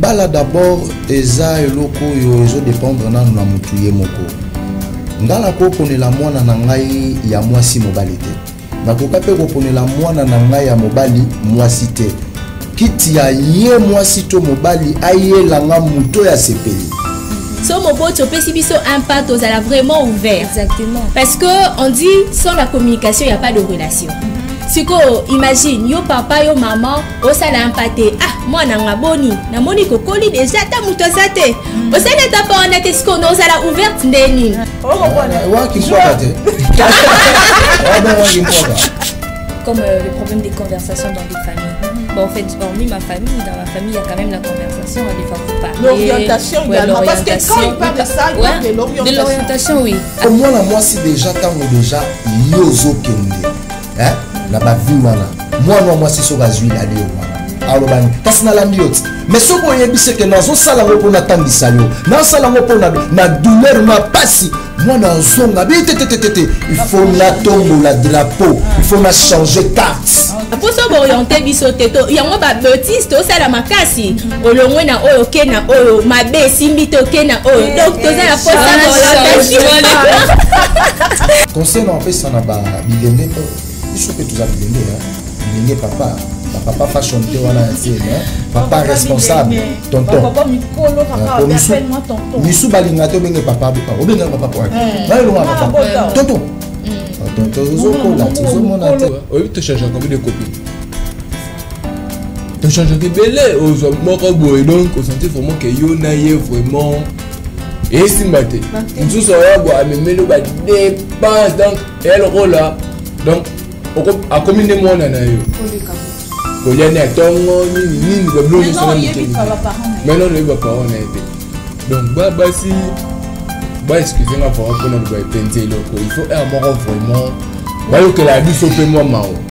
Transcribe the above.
Libala d'abord eza eloko oyo ezodépendre nanu na motu ye moko. Nga nakoponela mwana na ngai ya mwasi mobali te, nakoka mpe koponela mwana na ngai ya mobali mwasi te. Kiti ya ye mwasi to mobali ayelanga moto oyo asepeli. So moboti opesi biso un pas, tozala vraiment ouvert. Exactement. Parce que on dit, sans la communication, il y a pas de relation. Sikoyo imagine yo papa, yo mama, osala un pas te. Ah, mwana nga boni, namoni kokoli déjà, ata moto aza te, osali ata pa wana te. Sikoyo na ozala ouverte nde nini? Waki mpwaka te, waki mpwaka. Comme le problème des conversations dans des familles. Bon, en fait, hormis ma famille, dans ma famille, il y a quand même la conversation, des fois vous parlez. L'orientation Ouais, également. Parce que quand il parle de ça, il parle de l'orientation. De l'orientation, oui. Mwana mwasi déjà, ntango déjà yo ozokende, eh, na bavie wana, mwana wa mwasi soki azwi lali yo wana, aloba nini? Kasi nalandi yo ti. Mais soki oyebisi eke nazosala yango mpo natangisa yo, nasala yango mpo na douleur na pasi, mwana azonga bi te te te te te. Il faut natombola drapeau, il faut na changer carte. Mposo booriente biso te, yango babêtises tosala makasi. Olongwe na oyo, oke na oyo, mabe esimbi te, oke na oyo. Donc toza na posa orientation. Conseil na opesa na bilenge, mpo biso mpe toza bilenge, hein. Bilenge papa, bapapa fashion te wana ya te, mais papa responsable, tonton. Papa mikolo kaka. Po misu appelle-moi tonton. Misu balinga te obenge papa, obenga papa po elonga Ah, papa bota. tonton. Ah, tonton ozokola te, ozomona te. Oyebi, tochangeaka combien de copine? Tochangeaka ebele. Ozwa moko boye, donc osentir vraiment ke yo na ye vraiment esimba te. Mosusu oya boye, amemeli yo badépenses, donc eya lokola, donc akomi nde mwana na yo, kolia ne ya ntongo, nini nini, babilo nyonso na Maintenant, oyebi mokili. baparent na ye. Maintenant oyebi baparent na ye te. Donc basi baexcuse nga vraiment mpona loba epenza eloko. Il faut heure moko vraiment bayokela biso mpe mwa mawa.